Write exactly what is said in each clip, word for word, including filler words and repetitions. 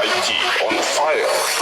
I T on fire.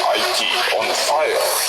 I T on fire.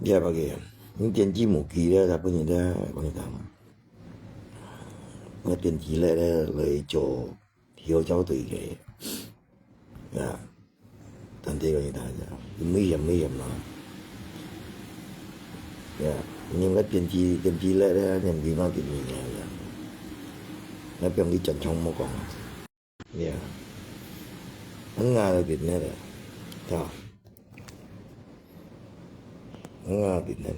你也毋要緊，你電子無機咧，大部分咧，我跟你講，我電子咧，咧來做調校隊个，啊，等下我跟你講一下，危險危險啦，呀，你个電子電子咧，咧，你毋要緊你个，那不用去講，全部講。 呀，很難个面个，對吧？啊，平等。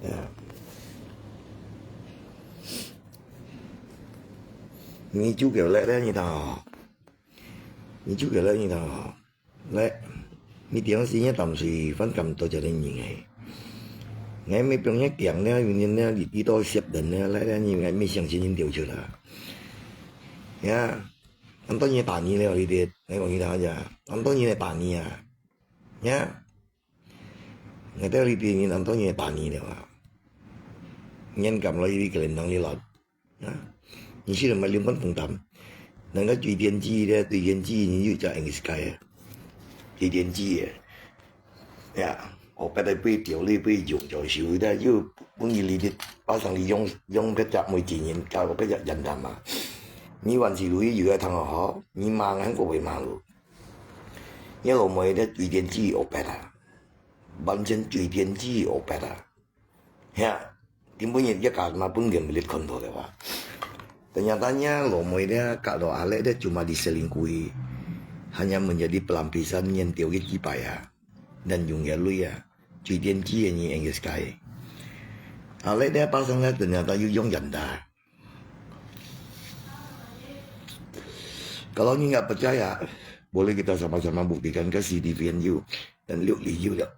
啊。你就给我来来，你打哦。你就给我来，你打哦。来，你平时也当是反感到这个人哎。我没平时讲了，有人了，你遇到些人了，来来，你还没相信你丢去了。呀，很多人打你了，你的，我讲你打呀，很多人来打你啊。呀。 Ngatau lipin ni nang to niya tani lewa. Nyan kam lo iwi kelen nang lilot. Ha? Ni sila maliumpan pungtam. Nang ka tui tian ji de, tui tian ji ni yu cha English kai. Tui tian ji e. Ya, opat ai pui tiau li pui jung jong siu de yu pun yi li dit. Pasang li yong yong ka cha mui ji nyin ka opat cha jan dam ma. Ni wan si lui yu ai thang ho, ni ma ngan ko wei ma lu. Ni lo mui de tui tian ji opat a. 完全水电机opat啊。Ya, timbunnya dia karma pun gembelit kondo lewa. Ternyata nya lo mui dia kak lo alek dia cuma diselingkuhi. Hanya menjadi pelampisan nyen tio ki kipai ya. Dan yung ya lui ya. Tui tian ji ya ni English kai. Alek dia pasang dia ternyata yu yong yanda. Kalau ni nggak percaya, boleh kita sama-sama buktikan ke C D V N U dan liuk li yu ya.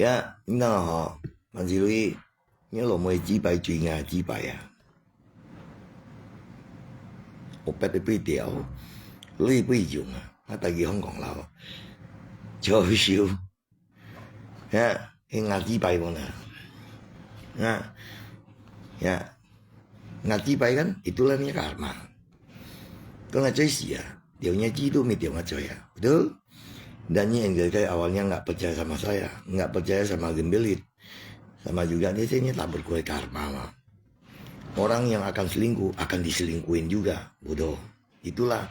Ya, ina ho, manjilui, ni lo mui ji pai cui nga ji pai ya. Opat pui tiau, lui pui jung, ha, ta ki Hong Kong lao. Chau siu. Ya, ini ngaji pai pun na. Ya. Ya. Ngaji pai kan, itulah ni karma. Kau ngaji sih ya, dia punya ji tu mi dia ngaji ya. Betul? Dan ni yang awalnya nggak percaya sama saya, nggak percaya sama gembelit. Sama juga dia sini tak berkuah karma mah. Orang yang akan selingkuh akan diselingkuhin juga, bodoh. Itulah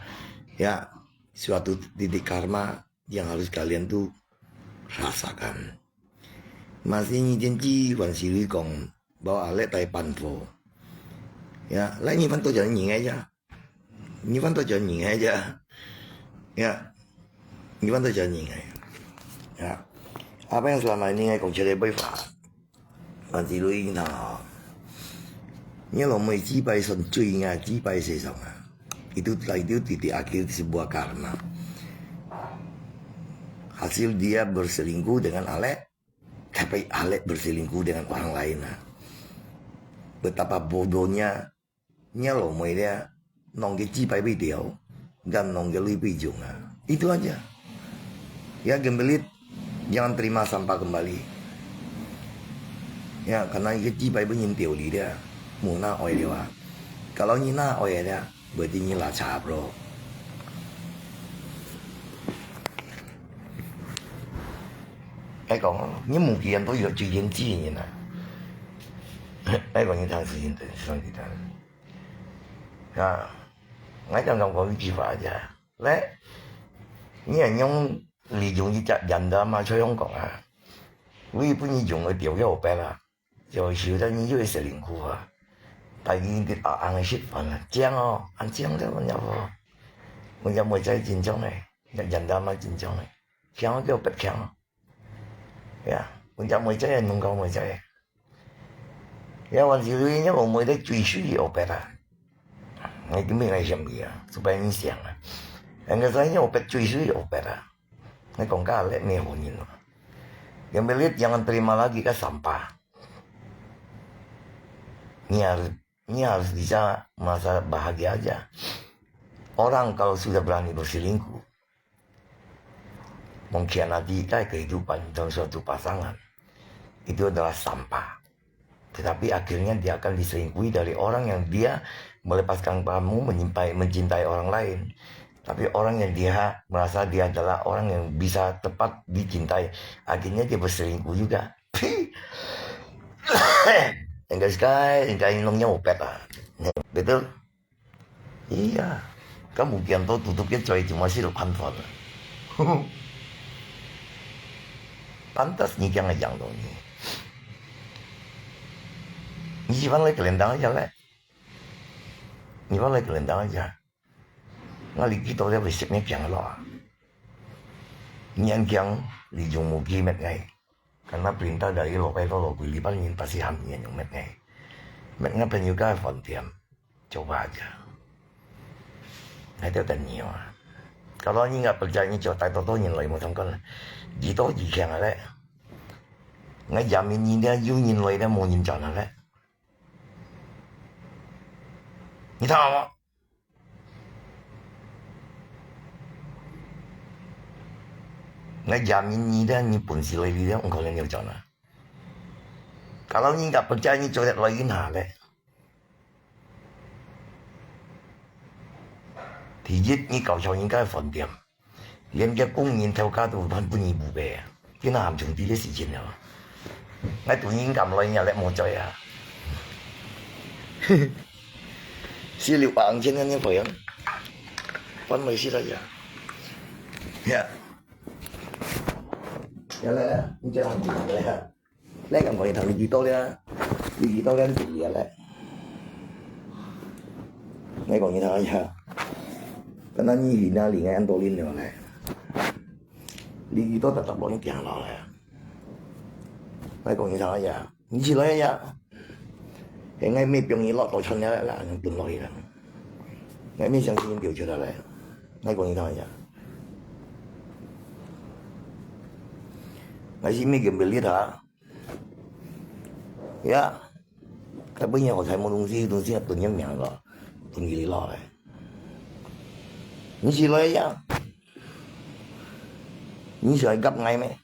ya suatu titik karma yang harus kalian tu rasakan. Masih nyi jen ji wan si lui kong bao alek tai pan fo. Ya, lai ni fan to jan ni ngai ja. Ni fan to jan ni ngai ja. Ya. Ni fan to jan ni ngai. Ya. Apa yang selama ini ngai kong cari boy fa? Manjilui na. Ni lo mui ji pai son cui nga ji pai se song ah. Itu telah itu titik akhir sebuah karma. Hasil dia berselingkuh dengan alek, tapi alek berselingkuh dengan orang lain ah. Betapa bodohnya Nya lo mui dia, nong ke ji pai pui tiau, dan nong ke lui pui jung ah. Itu aja. Ya gembelit, jangan terima sampah kembali. Ya, karena ke ji pai pun nyin tiau li dia. Mu na oi dia. Kalau nyi na oi dia, berarti nyi lah cha bro. Ai kong, nyi mu kian to yo ji yen ji nyi na. Ai kong nyi tang si yin de, sang di tang. 啊，𠊎正講過一句話啫，咧，你係用利用一隻人的嘛，就用講啊，你本來用个條件好白啦，就係在你有一些辛苦啊，但係你啊，恁樣食飯啊，靚哦，恁靚了，人家無，人家妹仔真靚誒，人家嘛真靚誒，靚叫白靚哦。 Ya, puncak muai cai, nungkau muai cai. Ya, wan si lui nya lo muai dek cui sui opet ah. Ngai kimi ngai siam dia, supaya ni siang ah. Yang kata saya opet cui sui opet ah. Ngai kong ka lek ni honin. Yang belit jangan terima lagi ka sampah. Ni harus, ni harus bisa merasa bahagia aja. Orang kalau sudah berani berselingkuh, mengkhianati kehidupan dalam suatu pasangan, itu adalah sampah. Tetapi akhirnya dia akan diselingkuhi dari orang yang dia melepaskan kamu menyimpai, mencintai orang lain. Tapi orang yang dia merasa dia adalah orang yang bisa tepat dicintai, akhirnya dia berselingkuh juga. Enggak sekali, enggak inongnya opet ah. Betul? Iya, kamu kian to tutup ke coy cuma si lo panfon. Pantas ni kian ngajang to ni. Ni si pan lai kelendang aja lai. Ni pan lai kelendang aja. Ngali kita dia besik ni kian lo. 年輕，你就無去搣𠊎。 Karena perintah dari lokal到lokal，你班人pasti喊你用搣𠊎。搣𠊎朋友个飯店，做麼个？𠊎就等你啊。Kalau你nggak percaya，你就帶多多人來，無相干啦。幾多幾強啊咧？𠊎yamin你咧，有人來咧，無人轉啊咧。你聽好無？ 𠊎yamin你咧，你本事來你咧，毋可能有轉啊。Kalau你nggak percaya，你做得來一下咧。第一，你搞笑人家个飯店，連个工人頭家都還分你不白啊！ 今下還重視這事情了。𠊎都人敢來，你也無在啊。十六萬五千个人回啊，翻來是來呀。呀，呀來啊，你這樣子來啊，來，敢講一趟，你幾多了？你幾多了？你幾了來？𠊎講一趟呀，剛剛你去哪裡？𠊎恁多人了來。 你遇到搭搭落，你行落來啊！𠊎講你聽啊呀，你起來呀！係𠊎乜放你落到船了啦，你蹲落去啦。𠊎乜相信你走出來了。𠊎講你聽啊呀，𠊎係乜跟不了他。呀，該本人好彩無東西，東西要蹲一命咯，蹲佢落來。你起來呀！ 你想愛夾𠊎咩？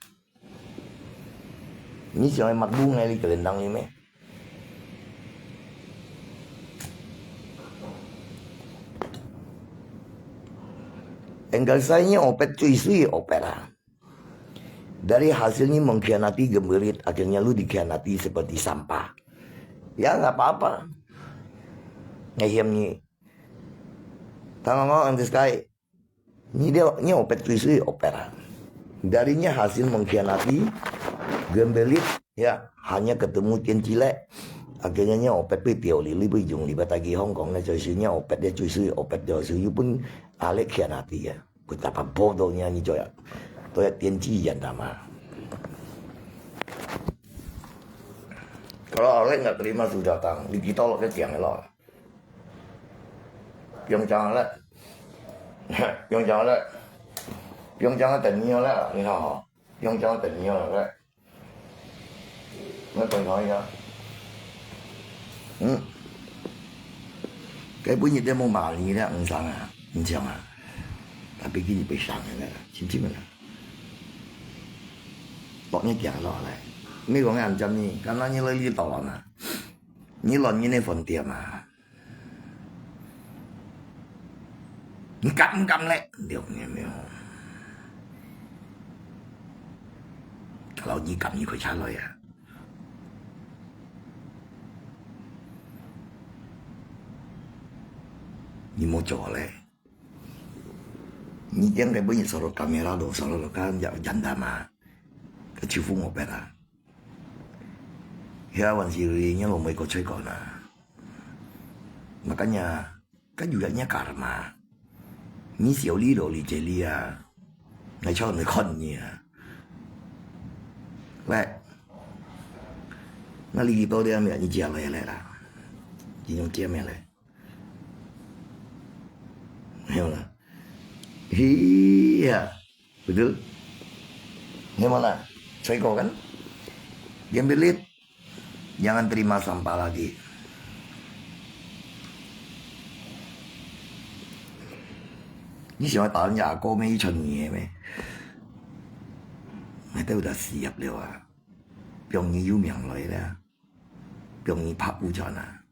你想愛抹布𠊎哩个人當哩咩？Engkau saya opet最水opet啊。Dari hasilnya mengkhianati gemberit, akhirnya lu dikhianati seperti sampah. Ya, nggak apa-apa. Nggak hiam ni. Tang ngong ang diskai. 你了，你opet最水opet啊。Darinya hasil mengkhianati，gembelit，ya，hanya ketemu天之礫。Akhirnya nya opet被丟了，你被用，你被帶去Hong Kong呢，就是nya opet咧最水opet，就是又分阿力khianati啊，分大把波多呢，你做呀，都要天之眼的嘛。Kalau Alex nggak terima sudah datang, di kita lo ke tiang lo. Pyeongchang咧，Pyeongchang咧，Pyeongchang等你咧，你看吼，Pyeongchang等你咧，那等他一下。嗯，該本日都無罵你咧，毋上啊，毋上啊，tapi今日被上了，清清了。落日行落來，你講恁樣呢，剛剛你來你到了嘛，你亂人的飯店啊。 你敢毋敢咧？對，你有沒有？Kalau你敢，你開車來啊！你莫做咧！你點解不你手頭kamera都手頭看人家嘛？个手風我白啊！ Kaya wan si Ri nya lo mui ko choi ko na. Makanya, kan juga nya karma. Ni siu li lo li je li a. Ngai chao ni kon ni a. Lek. Nga li to dia mia ni jia lai lai la. Ji nyong jia mia lai. Ayo la. Iya. Betul? Gimana? Psycho kan? Dia belit. Jangan terima sampah lagi. Ni siapa tahu ni aku mei chun ni mei. Ngai tahu dah siap liao ah. Piong ni yu miang loi lah. Piong ni pak u chun ah.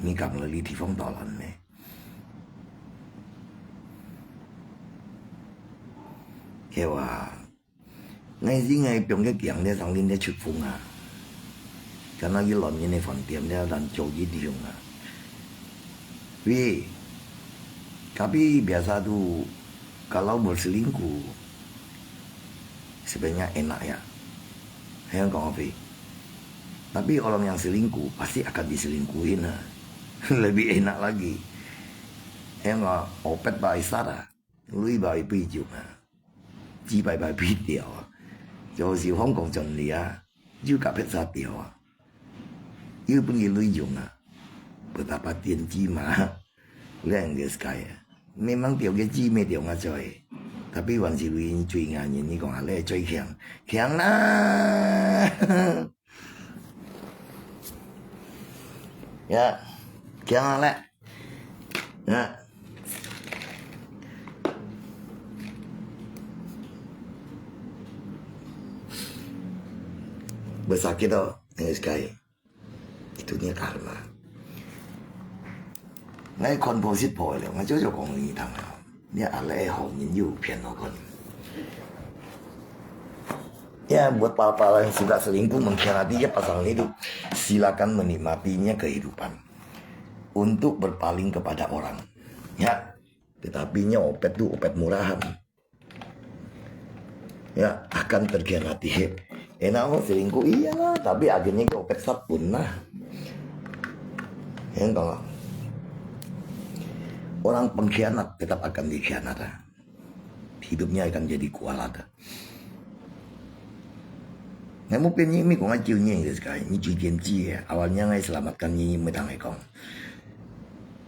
Ni kam loi li ti phong to lan mei. Kaya. Ngai si ngai piong ke kiang le sang lin le chut fung a. Kana yi lon yin ne fan tiam le lan jo yi diung a. Wi, tapi biasa tu kalau berselingkuh sebenarnya enak ya. Yang kau apa? Tapi orang yang selingkuh pasti akan diselingkuhin a. Lebih enak lagi. Yang opet ba isara. Lui ba ipi juk a. 几百百倍掉啊，就是香港赚了啊，又甲别杀掉啊，又分佢利用啊，betapa天机嘛，两个世界啊，memang掉个机没掉啊在，tapi还是为最硬人，你讲啊，你最强，强啦！Ya, kiang leh. Ya. Besakit to, nangis kai. Itu nia karma. Ngai kon po sit po leh, ngai jo jo kong ni tang. Nia ale ho nin yu pian no kon. Ya, buat pala-pala yang suka selingkuh mengkhianati ya pasangan itu, silakan menikmatinya kehidupan untuk berpaling kepada orang. Ya, tetapi nya opet tu opet murahan. Ya, akan terkhianati. Enak mo selingkuh, iya lah, tapi akhirnya kau opet sapun lah. Yang kau, orang pengkhianat tetap akan dikhianat lah. Hidupnya akan jadi kualat. Ngai mo pian ni mi kong ngai jiu ni sekali, ni jiu kiam ji, awalnya ngai selamatkan ni, mi tang ngai kong.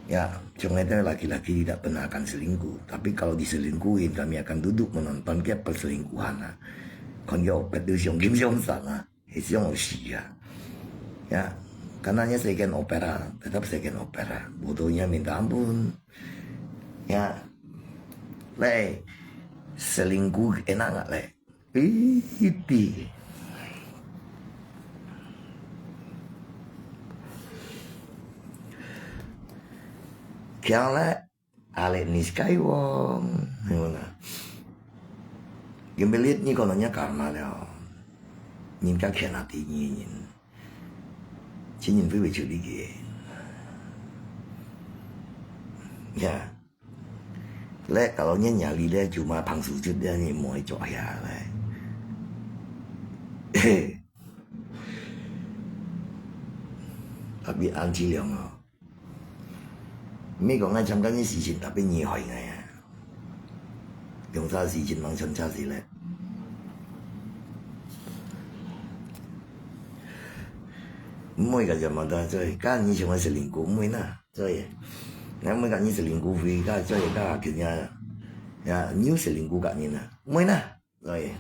Ya, cuma itu laki-laki tidak pernah akan selingkuh. Tapi kalau diselingkuhin, kami akan duduk menonton ke perselingkuhan ah. Kon yo opet tu siang kim siang sang ah. He siang lo si ah. Ya, karena nya second opera, tetap second opera. Bodohnya minta ampun. Ya. Leh, selingkuh enak nggak leh? Iti. Kiang leh, alek ni sky wong. Mana? Gembelit ni kono nya karma leh. Nin ka kian ati ni nin. Chin nin fui wei chu li ge. Ya. Leh, kalau nya nyali leh, cuma pang sujud dia ni mo ai cok ya leh. Tapi an chi liang oh. Mi kong ngai chăm kan ni si chin, tapi ni hoi ngai ah. Yong sa si chin mang chăm cha si leh. Mui ka jam ada, coi. Kan ni cuma selingkuh, mui na. 所以，人每个人selingkuh飛，該所以該佢呀，呀，你selingkuh个人啊，毋會啦，所以，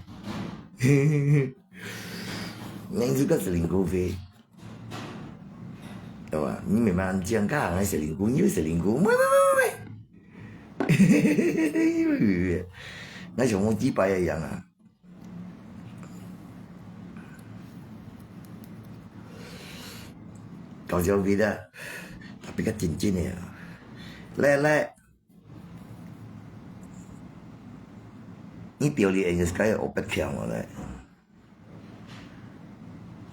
你就个selingkuh飛，對吧？你明白？你這樣个人selingkuh，你selingkuh，毋會，毋會，毋會，毋會。那像我幾擺一樣啊。 搞笑味道，tapi較真真个。來來，你掉你个sky有白跳無咧？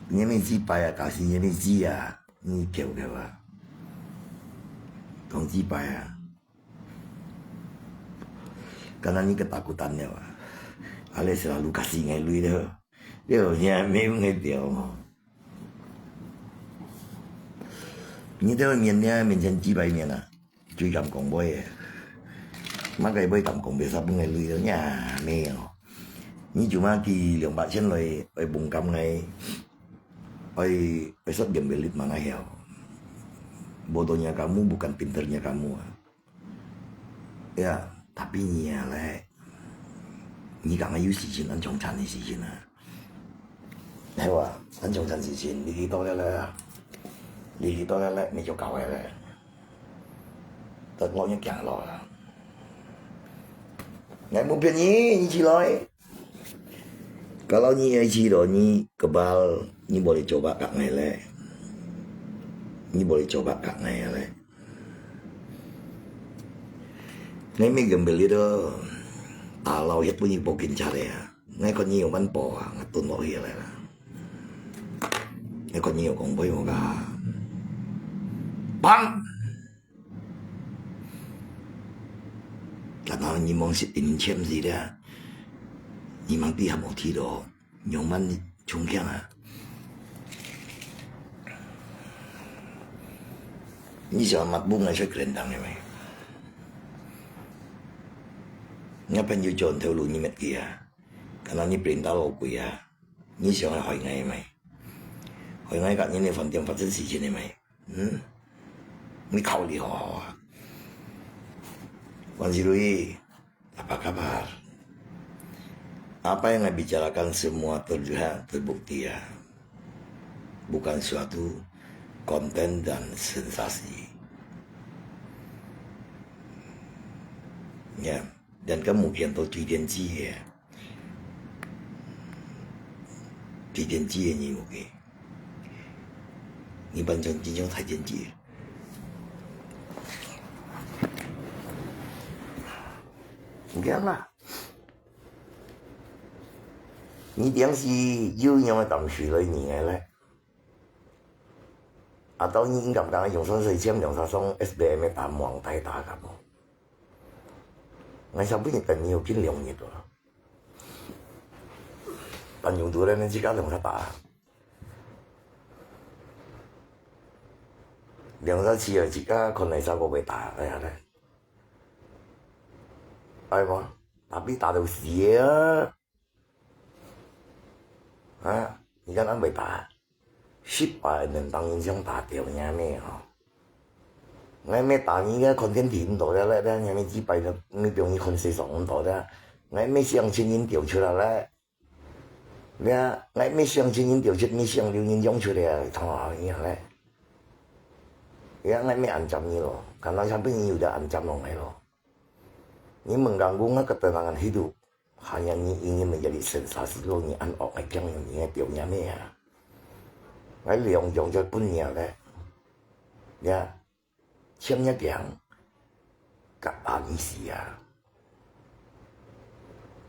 你面子白啊，搞死你面子啊，你跳跳啊，講幾擺啊？ Karena ni ketakutan nyo ah. Ale selalu kasi ngai lui lho. Lho nya memang ngai tiao mo. Ni teo mien nia mien chen chi bai mien ah. Chui kam kong boi eh. Mak kai boi kam kong boi sa pun ngai lui lho nya meo. Ni cuma ki liang pak chen loi oi bung kam ngai. Oi oi sot gem belit ma ngai hiao. Bodohnya kamu bukan pinternya kamu ah. Ya, tapi nia leh. Ni kang ayu si chin an chong chan ni si chin ah. Hai wa, an chong chan si chin, ni ki to leh leh. Ni ki to leh leh, ni cho kau leh leh. Tat lo ni kiang lo ah. Ngai mu pian ni, ni chi loi. Kalau ni ai chi lo ni kebal, ni boleh coba kak ngai leh. Ni boleh coba kak ngai leh. Ngai mi gembel itu, alau yat pun ni bokin chare ya. Ngai kon ni yo man po, ngatun mo hi leh. Ngai kon ni yo kong boy mo ka. Bang! Kata ni mong sit in chem si dia. Ni mang pi ham oti do. Nyong man chung kiang ah. Ni sa mat bung ai sa kren dang ni mai. Ngapan yu chon theu lu ni met kia. 敢若你printer老貴啊，你想愛害𠊎咩？害𠊎甲你个飯店發生事情个咩？嗯？你考慮好好啊。Wan si Lui, apa kabar? Apa yang ngai bicarakan semua terlihat terbukti ya. Bukan suatu konten dan sensasi. Ya, dan kamu yang tahu 几点几 ya. 几点几 ya ni oke. Ni ban jong jin jong 太点几. Oke lah. Ni tiang si yu nyong tam si lai ni ngai le. Atau你敢敢用上水簽两三双 S B M 个打网台打个无？我小朋友等你有近两日了。但用多了呢，自家两三打。两三次啊，自家可能三个月打，哎呀嘞。哎嘛，tapi打到死啊！啊，你看俺没打。 失败个人当然想打掉你咩吼。𠊎咩打你个content毋到了，了，了，你咩几百个，你表你content上毋到了，𠊎咩想请人掉出来了。了，𠊎咩想请人掉出，你想留人用出来，同好一样嘞。了，𠊎咩安全你咯，看到上边有的安全落来咯。你们讲过我个等人很多。 Hanya你ingin menjadi sensasi lo, ni an ok ngai kiang ni ngai tiau nya me ya. Ngai liang jong jai pun nia le. Ya, chiam nya kiang. Kak ani sia.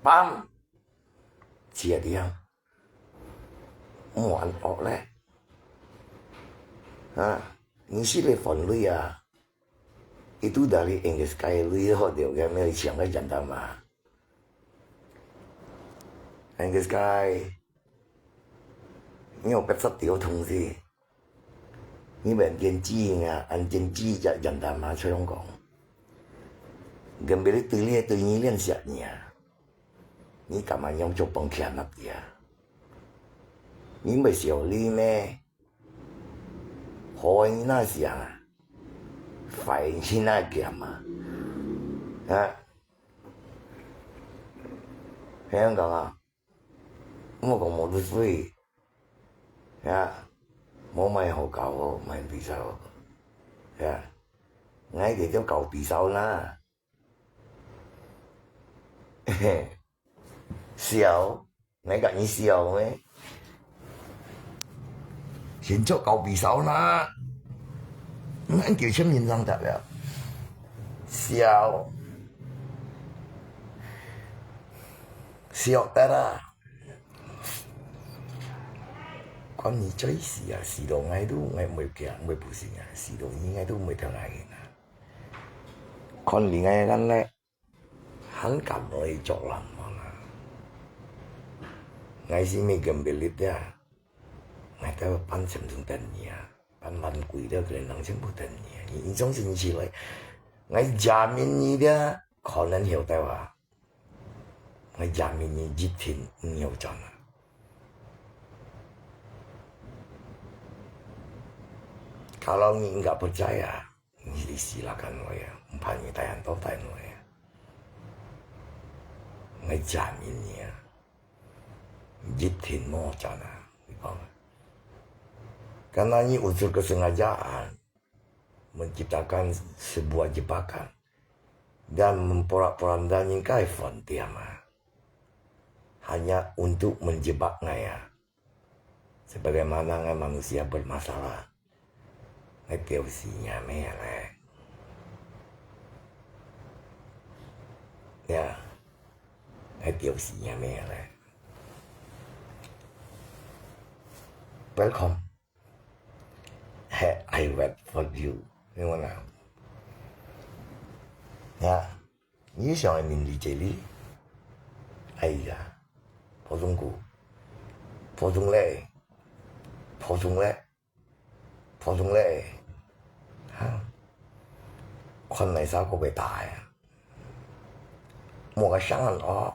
Pam. Chia diang. Mo an ok le. Ha, ni si le fon lui ya. Itu dari English kai lui hot deu ya me chiang kai jandam ma. English kai. 你有别色丢东西，你们见机啊，安见机也简单嘛，就用讲。跟别人对立对你练习你啊，你干嘛用做崩开那边啊？你没小力咩？好你那想啊，坏你那干嘛？啊？这样讲啊？ 莫讲motor free，ya，莫买好搞哦，买比较好，ya，𠊎个叫搞比较啦。笑，𠊎甲你笑咩？先做搞比较啦，恁久前面上得了，笑，笑得啦。 管你最死啊，死到𠊎都𠊎毋會驚，毋會不行啊，死到你𠊎都毋會聽𠊎个啊。看你𠊎个咧，還敢來作浪漫啊？𠊎是毋係咁believe啊？𠊎在半生中等你啊，半晚歸了可能人全部等你啊。你你總是你起來，𠊎jamin你的，可能曉得啊。 我jamin你一定毋會轉啊。Kalau你應該不在啊，你係死啦，kan來啊，毋怕你帶很多帶來啊。我jamin你啊，一定無轉啊，你講啊。Karena你有這個sengaja啊，menciptakan sebuah jebakan. Dan memporak-poranda nyingkai fon tiama. Hanya untuk menjebak ngaya. Sebagaimana ngaya manusia bermasalah. Ngai tiau si nyame le. Ya. Ngai tiau si nyame le. Welcome. Hey, I wait for you. Ni mana? Ya, 你想的名字这里？哎呀，普通歌，普通嘞，普通嘞，普通嘞，哈，看哪啥个会大呀？莫个想哦。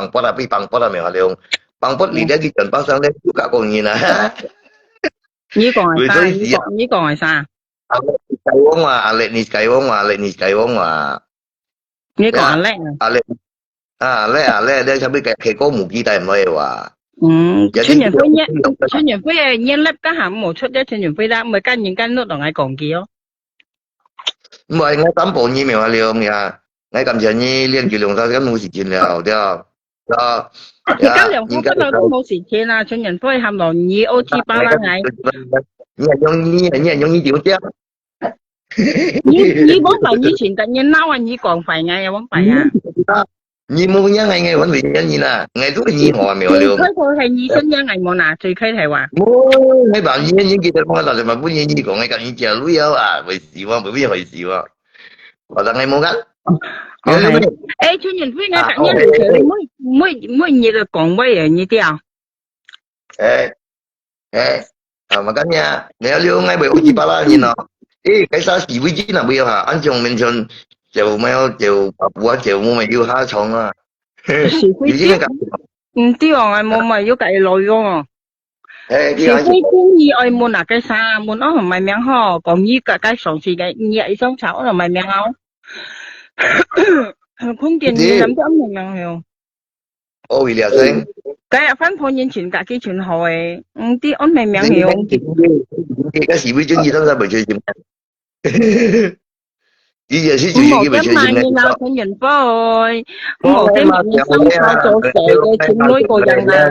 放波啦，被放波啦，明白了？放波你了去轉放上來，又加講人啊。你講个啥？所以你講你講个啥？阿力你解王啊，阿力你解王啊，阿力你解王啊，你講阿力啊？阿力啊，阿力阿力，你差不多開開個母雞蛋毋會哇？嗯，也陳遠輝念是有陳遠輝个念力家下無出了，陳遠輝啦，毋會跟人跟落同𠊎講佢哦。毋係，𠊎擔保你明白了呀，𠊎感謝你練久兩三個無時間了，對啊。啊，你今兩個不能都無時間啊，陳遠輝喊落你O T八啦，𠊎。你係用你，你係用你點點？你你往擺你前个人鬧啊，你講壞𠊎啊，往擺啊。你無認𠊎，𠊎還會認你啦，𠊎都係你好啊，沒有了。最開頭係你先認𠊎無啦，最開頭啊。無，𠊎把你認，認記得我打電話分你，你講𠊎跟你借鐳啊，會死我，會會會死我。我等𠊎無个。OK。哎，陳仁輝，𠊎跟你聊天，每每每日个講話啊，你聽。哎。 哎，啊，makanya，你要留𠊎會有幾百萬人哦。哎，該啥洗胃镜啊，不要哈，安裝面前就沒有，就啊，不啊，就沒有下床啊。洗胃镜？你這個感覺，毋對哦，𠊎無買，有个老用哦。哎，洗胃镜你愛問哪个啥，問哦，買名吼，講你个个上次个，你一張查，哦，買名哦。空間你諗到買名哦。 哦，為了先。該啊，番婆年前家己全好誒，毋知安咩名了。你个洗胃镜你當然袂出去。你也是出去袂出去。毋好跟埋人啊，陳仁輝，毋好跟埋人上車做事个情侶个人啊。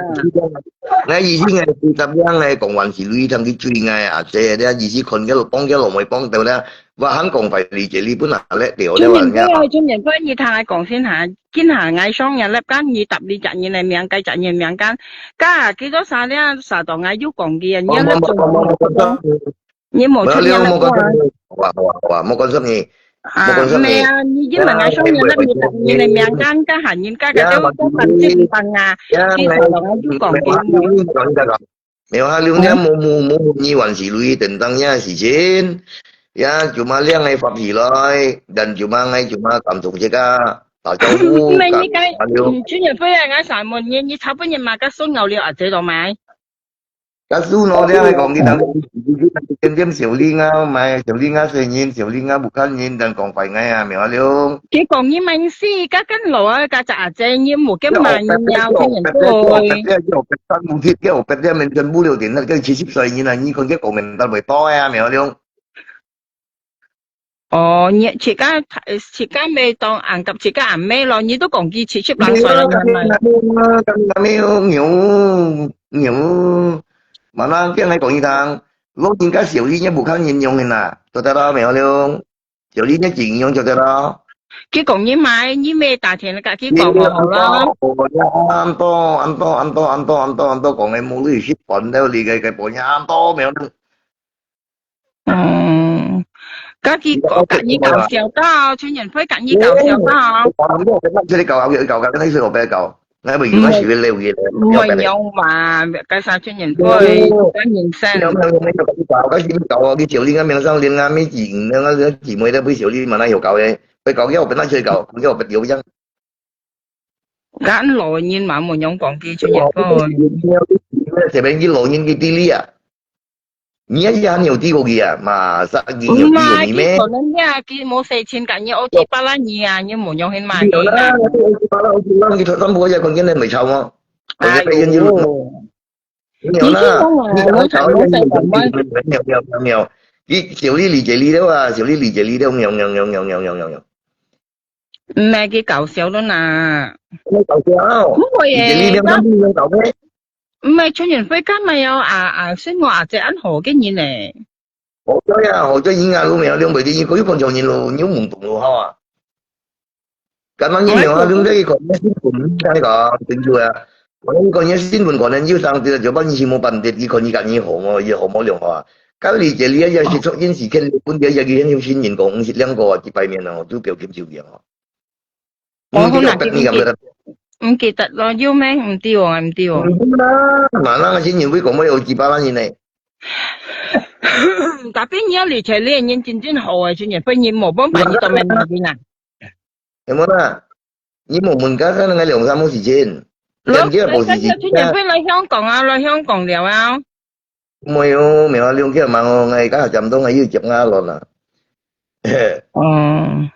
𠊎以前个幾十年个講完是鐳，通去追𠊎阿姐，你以前看个幫个老妹幫到了，我還講快理解你本來咧掉了啊。陳仁輝啊，陳仁輝，你聽𠊎講先下。 今下𠊎上日粒間，你答你隻人个名，該隻人名間，加幾多儕了，儕到𠊎有講佢啊，你粒中，你無出現了過啊？好啊，好啊，好啊，莫關心你，啊，莫關心你。毋係啊，你今下𠊎上日粒，你答人个名間，加下人家个都都問正當啊，你儕到𠊎有講佢無？ 沒有啊，你們無無無你還是鐳，等等呀時間，呀，cuma liang ai發起來，dan cuma ngai cuma感動這個打招呼。毋係，你該，嗯，今日飛來，𠊎想問你，你差不多嘛，該孫牛了阿姐到沒？該孫牛了，講你當點點小麗啊，買小麗啊，細人，小麗啊，不看人，dan講快愛啊，沒有了。佢講你們是，該跟老啊，該隻阿姐，你無跟嘛，你要跟人做。 全部了點，該七十歲人啊，你看佢講明白會多啊，沒有用。哦，你自家自家妹當硬夾自家阿妹咯，你都講佢七十零歲了，係咪？沒有牛牛，mana叫𠊎講一堂，老人家小人也不看人用的啦，做得到沒有用？ 小麗你盡用就得啦。佢講你買，你買打電話佢講好啦。你恁多，恁多，恁多，恁多，恁多，恁多講个無鐳食飯了，你个个半夜恁多，沒有。嗯，該佢講，佢搞笑到，陳仁輝佢搞笑到。我捌出去搞，搞，搞，搞，該時候我不要搞。 𠊎會用啊，是會留意个。毋會用嘛，該三千年過，哦，該人生。沒有，沒有，沒有，沒有，該是搞哦，佢小麗啊，名上連啊，沒幾年啊，該姊妹都不小麗嘛，哪有搞个？會搞，要不那些搞，要不留樣。該老人嘛，無用講佢出去過。前面佢老人佢地理啊。 你也還有地過去啊？嘛，殺人有地過去咩？毋係，佢可能呀，佢無使錢，甲你屋企巴拉你啊，你無用去買。有啦，屋企巴拉，屋企巴拉，佢全部也看見了，沒吵嗎？哎呦。有啦，你看吵，你看吵，沒有，沒有，沒有，沒有。佢小麗理解你的話，小麗理解你的，沒有，沒有，沒有。 毋係佢搞笑咯啦。你搞笑，毋會耶，你這裡面當面搞咩？毋係，陳仁輝今日有啊啊，算我阿姐恁好个人呢。好在啊，好在人啊，你沒有兩倍的，你可以講笑人咯，你又懵懂咯，好啊。剛剛你沒有啊，你在講那些滾蛋个，真的啊。我跟你講，你新聞可能又上去了，就把你新聞版的，你看你看你好么，也好么了啊。 該理解你也是出現事件，本地也有新人講，毋係兩個啊，幾百年哦，都表現就樣哦。哦，好難記，毋記得，毋記得咯，有咩？毋知哦，毋知哦。毋知啦，嘛，那個新人會講，我有幾百萬人呢。Tapi你要理解，你的人真正好啊，真正分人無辦法，你都沒毛病啊。 有無啦？你無問過，可能𠊎兩三無時間。咯，兩個無時間。今年會來香港啊，來香港了啊。沒有，沒有，兩個忙哦，𠊎而家還差不多，𠊎又接𠊎阿倫啊。哦。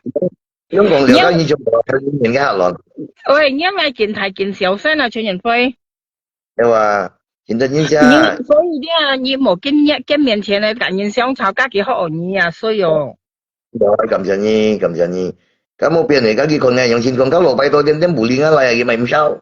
香港了，你，該你就無人个阿倫。喂，你愛緊大緊小聲啊，陳仁輝。 對啊，現在人家，你，所以你啊，你無見面，見面前呢，甲人相吵，家己好你啊，所以哦。有啊，感謝你，感謝你。該無變的，家己看个用心講，該老拜託點點bully啊來啊，佢買毋少。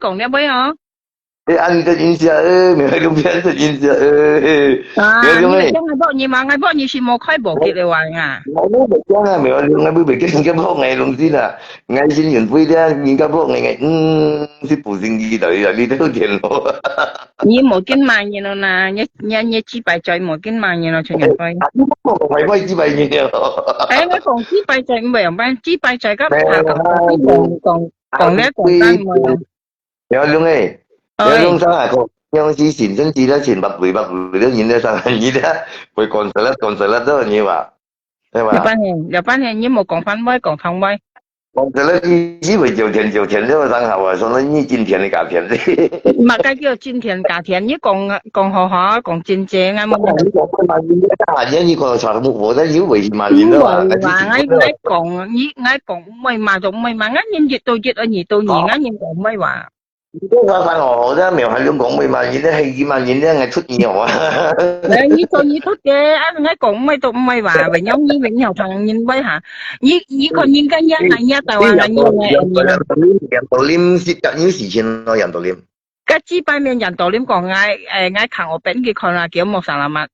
講了未哦？哎，恁得人惜，哎，苗海龍變得人惜，哎，哎，啊，苗海龍哎。你講𠊎บอก你嘛，𠊎บอก你是無開無結个話啊。𠊎都無講啊，苗海龍，𠊎都袂叫人家บอก𠊎東西啦。𠊎先認為咧，人家บอก𠊎，嗯，是不經意的，你都點咯。你無跟罵人了啦，你你你幾擺嘴無跟罵人了，陳永輝。啊，你講壞話幾擺人了。哎，我講幾擺嘴，毋係，毋係，幾擺嘴，甲怕講講講講咧講單位。 苗龍哎，苗龍上海講，苗龍是新生机的，新八鬼八鬼的人的上海，你的，會講出來，講出來的，你吧，對吧？有半天，有半天，你無講番話，講湯話。講出來，你是會九天九天，這麼上海話，說你今天的假天。嘛，該叫今天假天，你講講好好，講真正啊，無。你講會罵人的，你講啥都無，但又會罵人的嘛，你會話，你會講，你愛講毋會罵就毋會罵，𠊎人一到一，二到二，𠊎人講毋會話。 你講話生好好，這苗海龍講話嘛，人家係佢嘛，人家愛出你哦啊。哎，你做你出个，啊，人家講毋會都毋會話，會讓你會讓別人會哈。你你看人家也那也台灣人也那樣。楊斗林，楊斗林是講有事情咯，楊斗林。該幾擺面楊斗林講，𠊎誒，𠊎看我本佢看啊，叫莫沙拉嘛。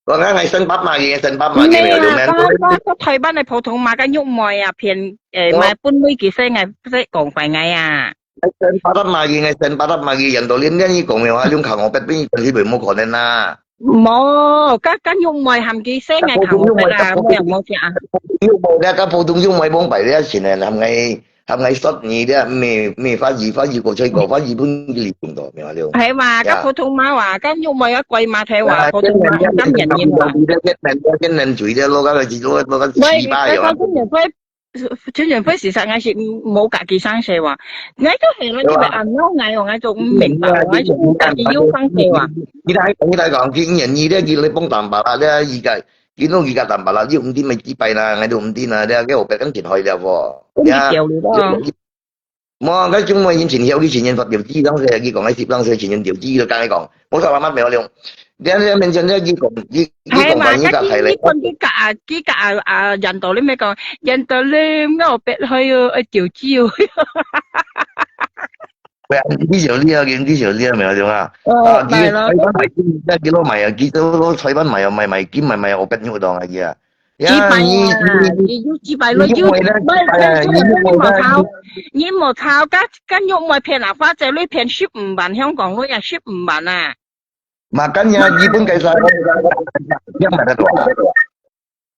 我講𠊎新北嘛，佢新北嘛，佢苗龍咩？我我我台灣个普通話个玉妹啊，騙誒，買本位佢說𠊎說講壞𠊎啊。新北嘛，佢新北嘛，佢楊斗林，你講个話，用看我別邊，你會無可能啊。無，甲甲玉妹含佢說𠊎看我別啦，無有無講啊。玉妹，你甲普通玉妹往擺了，先來含𠊎 含𠊎說你這咩咩法語，法語過吹過，法語分佢用到，明白了？係嘛，呀。甲普通話話，甲玉妹个鬼馬頭話，啊，普通話，甲原因話。越南，越南，越南嘴的，落个是落落个喂，西巴有啊。你講真个，陳遠輝事實𠊎係無家己生事哇。𠊎都係啦，因為阿孬𠊎哦，𠊎就毋明白，𠊎就毋家己有生事哇。你來，你來講，今年你這，你來幫淡薄啦，這一個，今晡日个淡薄啦，你毋知乜幾擺啦，𠊎都毋知啦，這個我別人進去了喎。你掉了咯。無，該種我以前曉，以前人發條子，當時佢講該十零歲前人條子，就跟佢講，我說媽媽沒有用。你你面前咧，佢講，佢佢講話，係嘛？你个係咧。佢講佢个啊，佢个啊啊，印度你咪講，印度你我別去哦，愛條子哦。喂，你小弟啊，你小弟啊，沒有用啊。哦，啊，佢來咯。菜班買，那佢都都菜班買啊，買買金買買，我別用到啊，佢啊。幾百啊，你有幾百咯，有，你肉梅咧，你無炒，你無炒，該該肉梅片啊，或者你片十五萬香港咯，也十五萬啊。Makanya日本該啥，這樣買得多啊？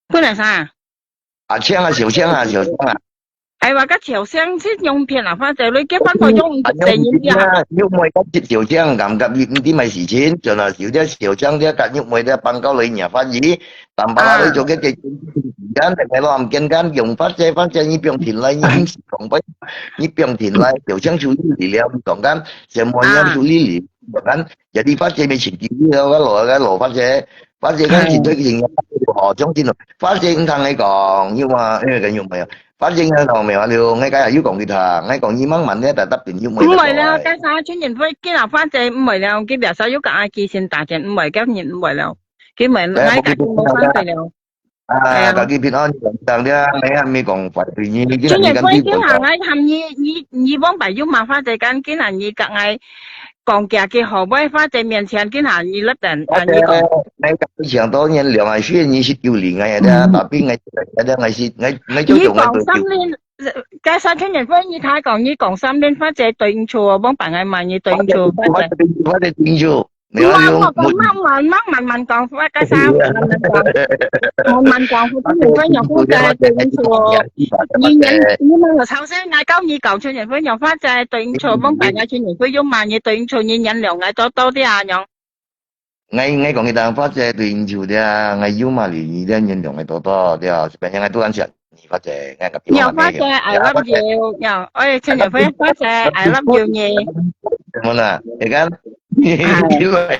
不能啥？啊，青啊，小青啊，小青啊。哎，話个小青係用片啊，或者你結婚過用一隻人呀。啊，肉梅个小青，感覺你你買事情，就那有隻小青，這个肉梅个放高來若歡喜。 Tanpa lalu joget ke kan, dengan lo am ken kan, yung fase fase ni piong tin lai ni ang si kong pai, ni piong tin lai, yung siang chu li liam kong kan, semuanya chu li li kan. Jadi fase me chin ki lo kan lo kan lo fase, fase kan chin thoi ki sing ho jong chin lo. Fase ng thang ai kong, yung ma, eh kan yung ma. Fase ng thang me alu, ngai kaya yung kong kita, ngai kong ni mang man ne ta tap tin yung ma. 毋會了，該啥，全年會見啊，反正毋會了，佢別啥有个阿基先打錢，毋會，今年毋會了，佢毋會，哎，ngai kaya無反對了。 啊，大家平安，當然，哎呀，沒講壞對你，今日你跟佢講。今日會今下，𠊎喊你，你，你往擺有麻煩在講，今日你跟𠊎講價个好，我發在面前，今下你立等，啊，你講。我想多年了，啊，雖然你是九零，哎呀，嗯。Tapi𠊎，𠊎，𠊎是，𠊎，𠊎就你講三年，該三千年，你睇講，你講三年，發在對應處，往擺𠊎買，你對應處，發在。發在對應處。 你愛用，慢慢慢慢慢慢講，我个啥，慢慢講，慢慢講，我今年分享我个對應處。你年，你们有超生来教你讲，全年分享发财对应处，梦白个全年分用嘛，你对应处，你年两个多多的啊，样。 𠊎，𠊎講佢當發財對應處的，𠊎有嘛哩，你的年兩个多多的，是變樣𠊎都恁想，你發財，𠊎个你有發財，I love you，有，哎，真的會發財，I love you呢。什麼呢？你看，哎。你來，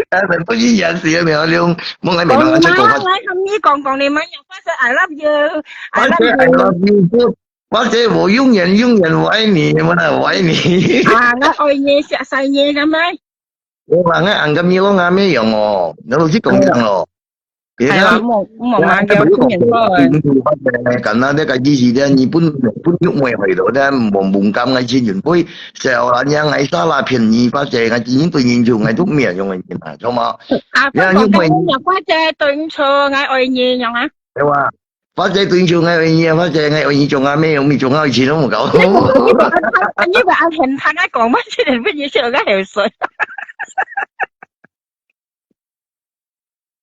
但是不是也是有沒有用？我還沒辦法去做發財。我還沒講講你們有發財，I love you，I love you。發財，I love you，發財，我永遠，永遠，我愛你，什麼呢？我愛你。啊，我愛你，謝謝你，什麼？ 我話𠊎恁个咪咯，𠊎咩樣哦，你老實講樣咯。係啊，莫莫罵佢，不能說誒。敢那這个意思咧，你本本肉梅去咯，但無無感个錢，因為小人家𠊎沙拉便宜，發財，𠊎今日對人就𠊎都咩樣个人啊，知道嗎？啊，你肉梅，發財對你錯，𠊎愛你樣啊。對哇。 發財對手，𠊎愛你啊，發財，𠊎愛你種啊，咩有咩種啊，以前都無搞。你會恁，你會恁現實，𠊎講，𠊎真係分你笑到口水。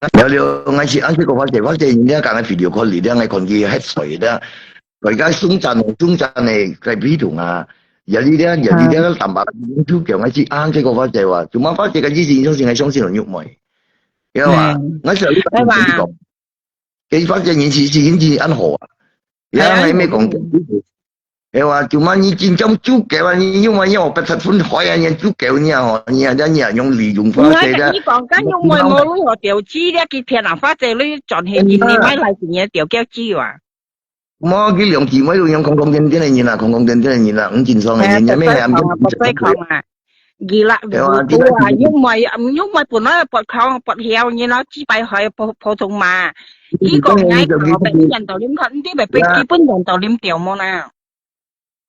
了了，𠊎是恁樣个發財，發財，人家講个video call，人家看佢黑水的，佢个送讚哦，送讚呢，該皮桶啊，也你咧，也你咧，坦白，就叫𠊎是恁樣个發財哇，怎麼發財个意思，相信，相信有肉梅，知道吧？嗯。𠊎想你講。 佢發展人是，是，人是恁好啊。也還沒講，係啊。係哇，就嘛你真正主教啊，你又嘛要把他分開啊，你主教你啊，吼，你啊，你啊，用利用發展的。𠊎跟你講，跟用外無路好條子，你去騙人發展，你轉去印尼買來一年條叫子哇。無，佢兩姊妹都用空空癲癲的人啊，空空癲癲的人啊，毋正常的人，哎，也沒有不對抗啊，不對抗啊。 Gila，係啊，gila，啊，你毋係，你毋係本來發狂發囂，你拿幾百塊普普通嘛。佢講𠊎講，我分人到啉看，你咪分基本人到啉掉麼啦？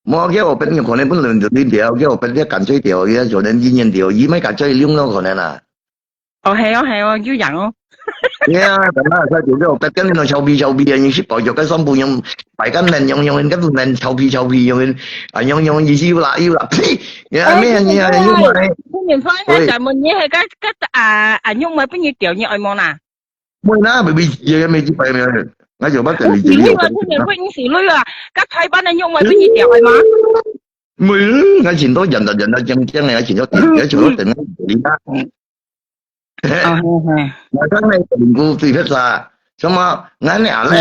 無，叫我分你可能分人到啉掉，叫我分你趕水掉，也可能一年掉，佢咪趕水用咯，可能啊。哦，係哦，係哦，有樣哦。係啊，等下佢就叫我分跟你弄小皮小皮啊，你去保佑个上不用，摆个能用用，跟不能小皮小皮用，啊，用用，你是又啦又啦，呸！ 呀，哎，咩啊，你啊，你又買。今年發个，咱們你係个个啊啊，用買分你掉，你愛無啦？買啦，baby，也沒幾百没有，那有辦法你就有。你嘛，今年分你死女啊，个台湾的用買分你掉，愛嗎？沒，那錢都忍了忍了，將將了，錢就等，要求都等了，你看。哦，係係。那當然，你估最黑啥？什麼？俺俩咧？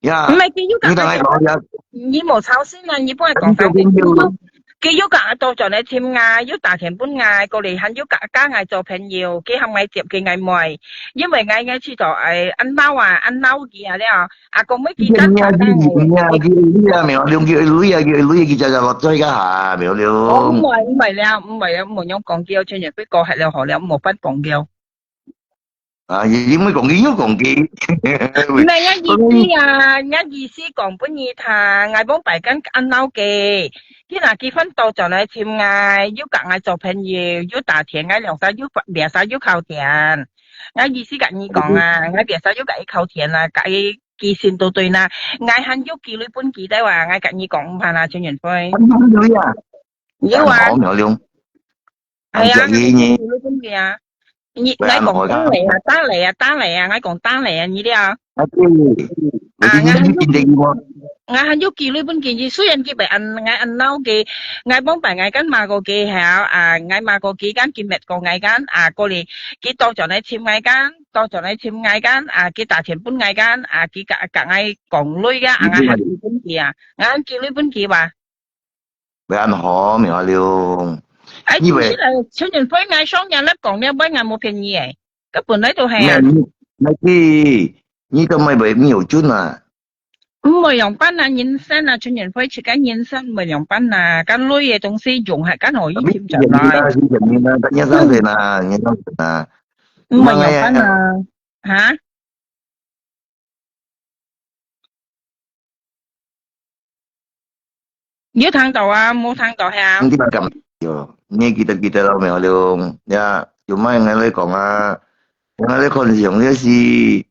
呀，毋係，佢又講你同佢講呀，你無操心啊，你幫佢講你做朋友，佢又講到轉來尋𠊎，又打電分𠊎，過來還又加加𠊎做朋友，佢喊𠊎接佢𠊎妹，因為𠊎𠊎去到誒安老啊，安老佢啊了，阿公妹佢你啊，打打你啊，佢啊，沒有，用佢啊，佢啊，佢啊，佢就就落追个下，沒有哦，毋了。係毋係了，毋係了，毋好用講佢，全然佢過係了好了，無法講佢。啊，你你莫講佢，又講佢。毋係，𠊎意思啊，𠊎意思講分你聽，𠊎往擺間安老个。佢拿結婚倒轉來尋𠊎，又佮𠊎做朋友，又打電，𠊎兩儕又biasa又靠電。𠊎意思佮你講啊，𠊎biasa又佮佢靠電啊，佮佢寄信都對啦。𠊎還有寄鐳分佢个話，𠊎佮你講毋怕啦，陳遠輝。有啊。好，苗龍。係啊，𠊎有寄鐳分佢啊。你，𠊎講打來啊，打來啊，打來啊，𠊎講打來啊，你了。啊，對。啊，𠊎還有寄，𠊎還有寄鐳分佢，雖然佢會恁，𠊎恁惱佢，𠊎往擺𠊎跟罵過佢，係啊，啊，𠊎罵過佢，跟佢搣過𠊎跟，啊，過來，佢倒轉來尋𠊎跟，倒轉來尋𠊎跟，啊，佢打電分𠊎跟，啊，佢佮，佮𠊎講鐳啊，啊，𠊎還寄分佢啊，𠊎還寄鐳分佢哇。 會恁好，苗龍。哎，你會，就是啦，陳遠輝，𠊎想你來講了，𠊎無騙你誒，該本來就係啊。你，你，你都沒有，沒有準啊。毋會樣般啊，人生啊，陳遠輝自家人生毋會樣般啊，該鐳个東西用係剛好一天轉來。你，你，你，你，你，你，你，毋會樣般啊，哈？ 有聽到啊，無聽到係啊？你捌感覺，你記得記得咯，苗龍，呀，有麼个𠊎來講啊，𠊎來看相，這是，𠊎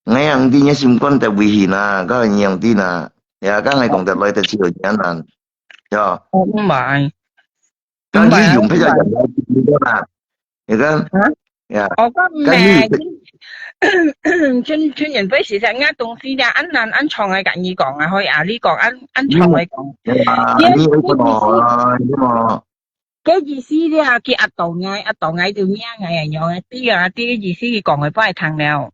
樣知你心肝在危險啊，該你樣知啊，呀，該𠊎講得來得去有艱難，呀。哦，毋係。 該你用別个人來聽到啦。你看，啊？呀，哦，該毋係，該你用別，陳，陳遠輝，事實𠊎東西咧，恁難恁長个佮你講啊，可以啊，你講，恁，恁長个講。嗯，呀，你，你有一個好啊，你看。該意思咧，佢壓到𠊎，壓到𠊎就惹𠊎啊，樣个，對啊，對个意思，佢講个，不愛聽了。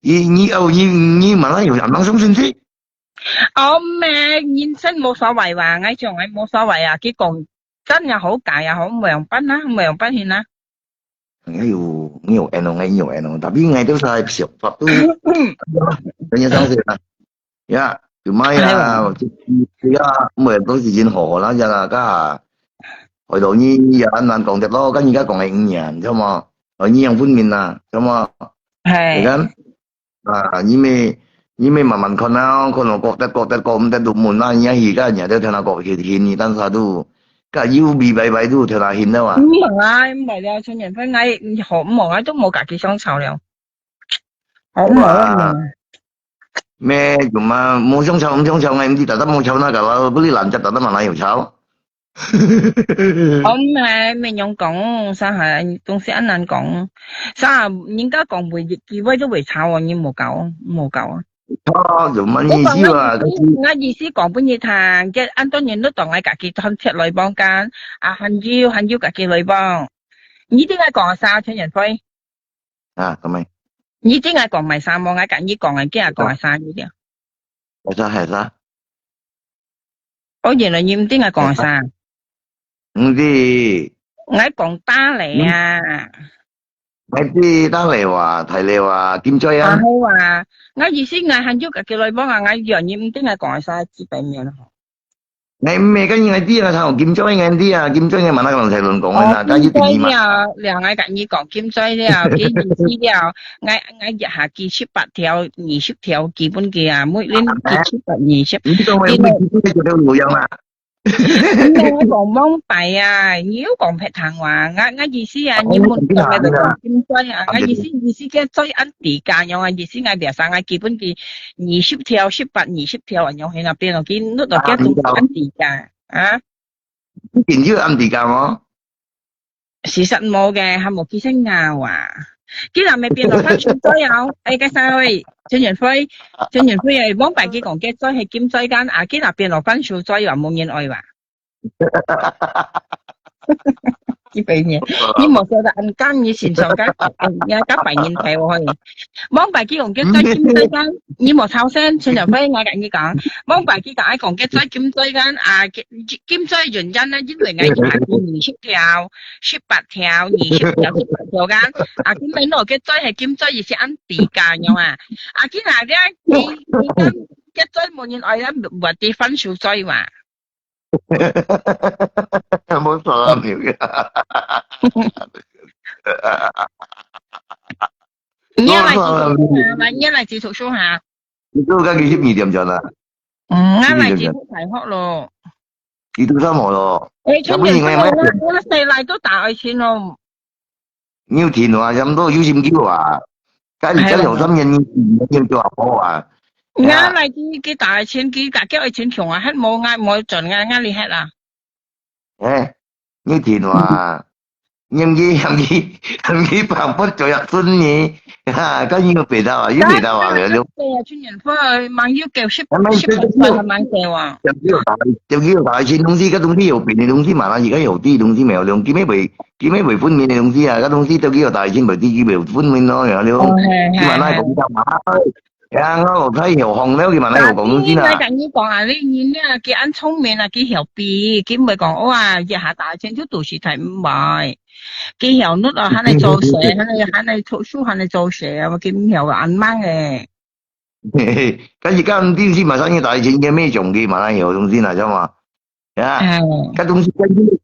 你，你，哦，你，你馬上有兩張相信息？哦，毋係，人生無所謂哇，𠊎講𠊎無所謂啊，佢講真也好，假也好，無樣般啊，無樣般形啊。哎喲，你有緣哦，你有緣哦，tapi𠊎都係想法都，人家相信啊，呀，有麼个啊，就，就呀，每都是人好好啦，呀啦，噶，害到你也恁難講得咯，跟人家講个語言，知道嗎？哦，語言分明啊，知道嗎？係。你看， 啊，你乜，你乜慢慢看啊，看咯，覺得，覺得，覺毋得入門啊，你而家人家聽下講，去，去，你單啥都，該又比拜拜都聽下hin了啊。毋係啊，毋係了，陳遠輝，𠊎好毋好，𠊎都無佮佢相吵了。好毋好啊？咩，做麼，無相吵，毋相吵，𠊎毋知，大家無吵那個啦，不離懶家，大家嘛哪有吵？ 哦，毋係，乜樣講，啥下東西恁難講，啥人家講會，佢會就會吵哦，你無搞，無搞啊。吵，有麼意思啊？我講，𠊎意思，𠊎意思講分你聽，該恁多人都當𠊎家己斷絕來往間，啊，還有，還有家己來往。你知𠊎講啥，陳遠輝？啊，做麼？你知𠊎講麼个啥無？𠊎佮你講个，今日講个啥，你知？係啥，係啥？ 哦，原來你毋知𠊎講个啥？毋知。𠊎講打雷啊。𠊎知打雷哇，大雷哇，金嘴啊。啊，係哇。𠊎意思𠊎還有家己來講啊，𠊎以為你毋知𠊎講个啥，基本面吼。𠊎毋係跟你，𠊎知啊，像金嘴𠊎知啊，金嘴𠊎嘛那個人才論講个啦，哦，但一定嘛。金嘴了，了，𠊎佮你講金嘴了，佢意思了，𠊎，𠊎一下記十八條、二十條，基本个啊，每年記十八、二十。你講𠊎每年記十八條有用啊？ 你同𠊎講往擺啊，你又講別聽話。𠊎，𠊎意思啊，你問到𠊎就講金嘴啊。𠊎意思，意思該嘴恁低價樣啊，意思𠊎biasa𠊎基本佢二十條、十八、二十條恁樣，去那邊咯，佢錄到該東西恁低價啊。一定就恁低價哦。 事實無个，還無幾成咬啊。佢若乜變到番薯嘴哦，哎，該啥位，陳遠輝，陳遠輝啊，往擺佢講該嘴係金嘴間，啊，佢若變到番薯嘴啊，無人愛哇。基本面，你無曉得恁講，你先上該，你該白人頭可以。往擺佢講該嘴金嘴間，你無吵聲，陳遠輝，𠊎佮你講，往擺佢講愛講該嘴金嘴間，啊，金嘴原因呢，因為𠊎一下記二十條。 十八條、二十條、十八條間。啊，今日落个嘴係金嘴，意思恁低價樣啊。啊，今下个，你，你講，个嘴無人愛，咱活得番薯嘴哇。無錯啊，你。你也來接觸下，你也來接觸下。你都該幾十年點轉啦？嗯，𠊎來接觸大學咯。佢都三好咯。哎，今年不能啊，我細倈都打愛情咯。你有聽啊，差不多有心機啊。該你再兩三年，你你就好啊。我來佢佢打愛情，佢打叫愛情窮啊，還無我無賺啊，我厲害啦。哎，你聽啊。 嫌佢嫌佢嫌佢放不做一孫呢，哈，該又白頭啊，又白頭啊，了了。對啊，今年不忙又九十十八歲還蛮久啊。就叫佢打一些東西，該東西有病的東西嘛，那而家有啲東西沒有用，佢乜會佢乜會分明的東西啊，該東西都叫打一些，佢佢會分明咯，了了。哦，係佢嘛那係係。講到嘛，呀，我老太有紅了，佢嘛那有講東西啦。但係我同你講啊，你人啊，佢恁聰明啊，佢曉比，佢毋會講哇，一下打錢就肚屎太毋會。佢曉努力，還來做事，還來還來讀書，還來做事啊，佢毋曉恁慢誒。但是講電視嘛，上去打錢个咩種个嘛，那有東西啦，知道嗎？呀，哎，該東西，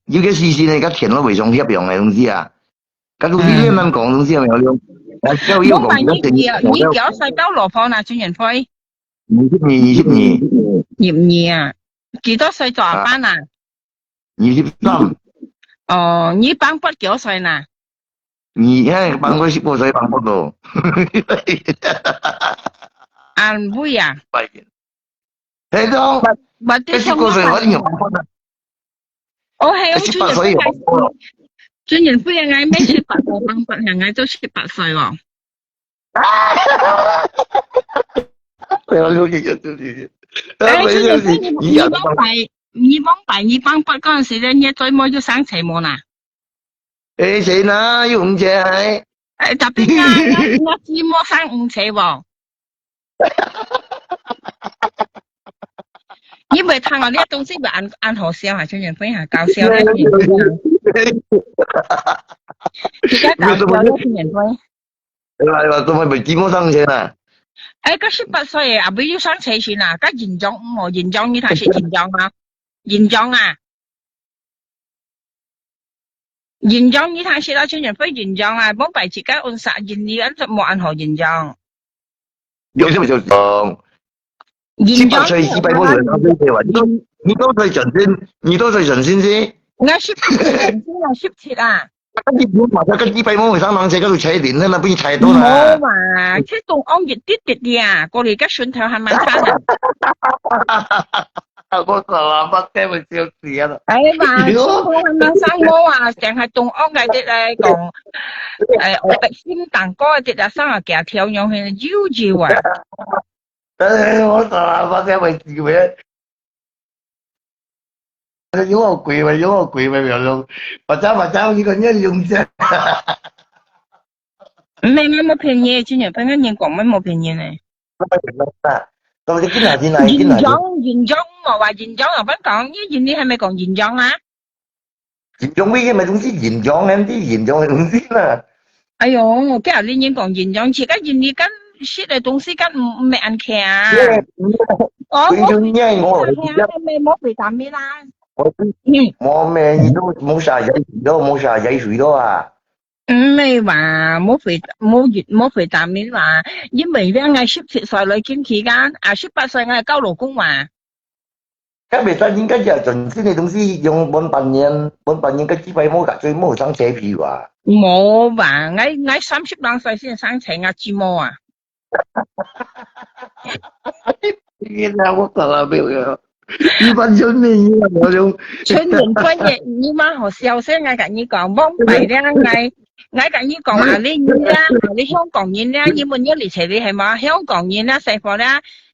有个時時呢，該錢都會上協用个東西啊。該東西你難講東西有沒有用？啊，教育我問你，講，你你幾多歲交老婆呢？陳元輝？二十二，二十二，二十二啊？幾多歲做阿爸啊？二十三。哦，你幫伯幾多歲呢？你看，幫過十八歲，幫過咯。安徽啊？係咯，我對十八歲我已經有幫過了。哦，係哦，十八歲有幫過了。陳元輝啊，𠊎乜十八歲，幫伯，𠊎都十八歲哦。不要留意，不要留意。哎，不要留意，陳元輝，你你也你往擺，你往擺，你幫伯嗰陣時咧，你最尾就生仔無啦？哎，誰呢？又毋知哎。哎，特別啊，你你最尾生五仔無？你毋會聽啊，這東西毋會恁恁好笑啊，陳元輝啊，搞笑咧，陳元輝啊，而家搞笑咧，陳元輝。來吧，做麼會寂寞上天啊？哎，該十八歲啊，阿妹又生仔先啊，該緊張毋好，緊張你睇係緊張啊，緊張啊，緊張你睇係啦，陳元輝緊張啊，莫擺自家按殺，緊你按怎無恁好緊張。有什麼就講？緊張十八歲，十八歲，你都你都在轉身，你都在轉身先。我十七，我十七啊。你不用把那個一百毛上上去，告訴彩玲，那不你猜多無了。嘛，這東安一滴滴的啊，過來个順頭還蠻差的。我操啦，把該位笑死了。哎嘛，順頭還蠻生毛啊，淨係東安个滴來講，哎，我白心當高个滴啊，生啊幾條樣，有有啊。哎，我操啦，把該位笑死。有好貴嘛，有好貴嘛，有用。把家把家，你个念用家。毋係，𠊎無騙你，今年分个人講，𠊎無騙你呢。到底今哪天哪一天哪天？緊張，緊張，我話緊張，我分講，你你還沒講緊張啊？緊張乜乜東西緊張，恁啲緊張个東西啦。哎喲，我今日你講緊張，自家人你跟食个東西跟毋毋係恁care啊。耶，哦，緊張耶，我係啊，係咪無維他命啦？我嗯，我咩，你都冇啥仔水咯，冇啥仔水咯啊。毋係話無維無無維他命啦，因為咧，𠊎十七歲來經期間，啊，十八歲𠊎交老公嘛。該袂使應該就係準新个東西，用半半年，半半年个機會冇，最冇生車票啊。無吧，𠊎𠊎三十零歲先生仔，𠊎知無啊？你那我搞了沒有？一般就你我用陳永輝，你媽好笑死，𠊎跟你講，往擺咧，𠊎𠊎跟你講啊，你你咧，你香港人咧，你問你嚟這裡係嘛？香港人咧，細伙咧，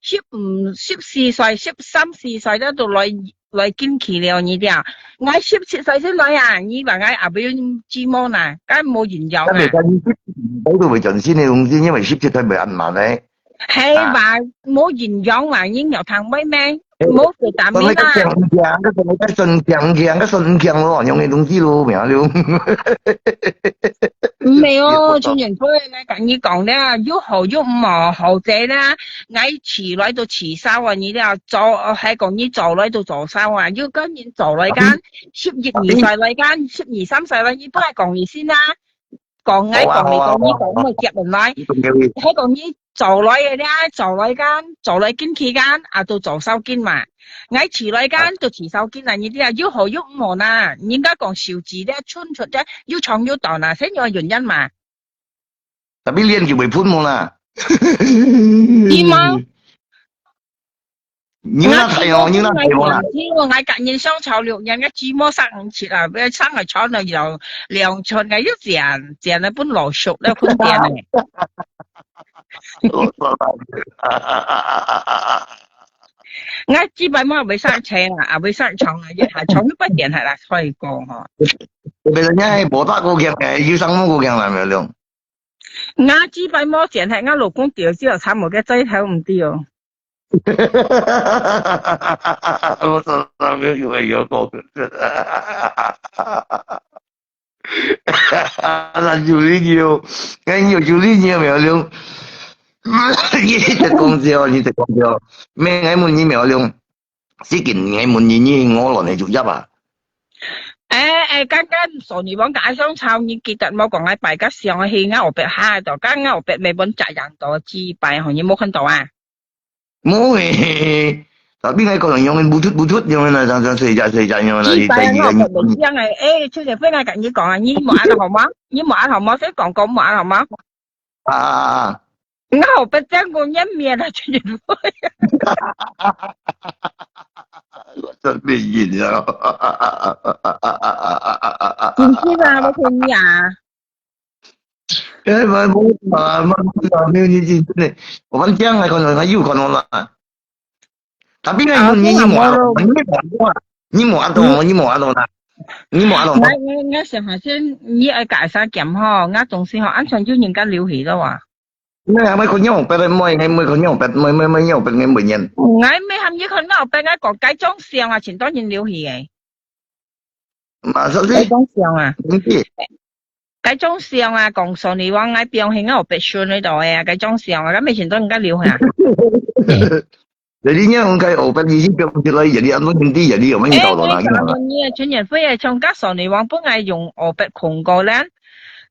十五、十四歲、十三四歲咧，都來來經期了，你知啊？𠊎十七歲先來啊，你話𠊎阿伯有寂寞呐，該無營養啊該袂？使你十七歲都會準新个東西，因為十七歲會恁慢咧。係吧？無營養嘛，營養糖位咩？無維他命啊。該順強，該順該順強強，該順強咯，用个東西咯，咩啊？毋係哦，陳元輝，𠊎跟你講咧，有好有毋好，好者咧，𠊎遲來都遲燒啊，你咧做，係講你早來都早燒啊，有個人早來間，十一二歲來間，十二三歲來，你都係講你先啦。講𠊎講你講你講，毋係接人來，係講你做來个咧，做來間，做來緊去間，啊，都做燒緊嘛。𠊎辭來間，都辭燒緊啊，你知啊，又好又毋好啦。人家講手指咧，伸出咧，又長又短啊，係有原因嘛。Tapi練就會分無啦。你嗎？你那太陽，你那太陽啦。因為𠊎今年上潮六年，𠊎指毛生毋切啊，要生个長了有兩寸，𠊎又剪，剪了分老熟了，分剪了。我说了，𠊎指白毛會生長啊，啊會生長啊，一下長都不剪下啦，所以講吼。別人家係無打過強誒，有生毛過強啦，沒有用。 𠊎指白毛剪，係𠊎老公掉之後，慘無个再頭毋掉。我常常没有以为有狗。那有理你哦，哎，有有理你有没有用？你在讲笑，你在讲笑，没，我问你没有用。 最近个問你，你我亂个就入啊。哎哎，剛剛索尼王个阿香草，你記得無講愛擺个相去，𠊎後壁下到，剛剛後壁沒問責任到幾擺吼，你無看到啊？無誒，tapi𠊎可能用不出不出用啦，常常細隻細隻用啦，幾擺啊，我後壁沒講誒，哎，秋姐，不然跟你講啊，你無安好嗎？你無安好嗎？先講講無安好嗎？ 啊，我好不讲我面面啊，真的不会。我真没劲啊。你是吗？我说你啊。哎，没没啊，没没啊，没有你真的，我们这样来看，他又看到了。 Tapi ngai mun nyi nyi mua, nyi mua ato, nyi mua ato na. Nyi mua ato. Ngai ngai ngai siang ha sien nyi ai ka sa kiam ho, ngai tong si ho, an chon ju nyin ka liu hi lo wa. Ngai mai ko nyau pet moi, ngai moi ko nyau pet, moi moi moi nyau pet ngai moi nyen. Ngai mai ham nyi ko nyau pet ngai ko kai chong siang a chin to nyin liu hi ai. 马上去。该种想啊，该种想啊，讲说你往外表现个白顺个到哎呀，该种想啊，咱没钱都应该留下。jadi nya orang kaya obat ni si pia pun lai jadi anu hindi jadi orang ni tahu lah. 你啊，全年会啊，像甲少年王本来用obat控过啦，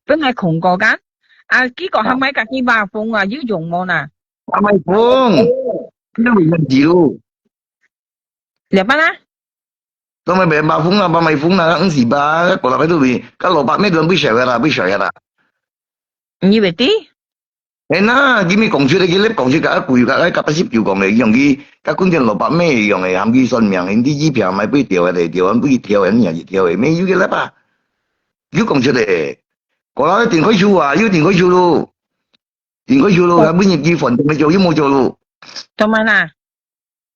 本来控过噶，啊，结果后尾家己发疯啊，又用无啦。发卖疯，那没问题咯。了吧啦？ Tong mai bè ba phung na, ba mai phung na, ang si ba, ko la pai tu bi, ka lo ba me don bi share ra, bi share ra. 你会知？哎那，佢咪讲出来，佢咧讲出个，佢个，个八十九讲个，用佢，个kun天老伯咩用个，含佢算命，你一票买不掉个，掉，不掉个，你也是掉个，没有个了吧？又讲出来，过来顶开手啊，又顶开手咯，顶开手咯，还不入去反，顶开手又冇做咯。怎么啦？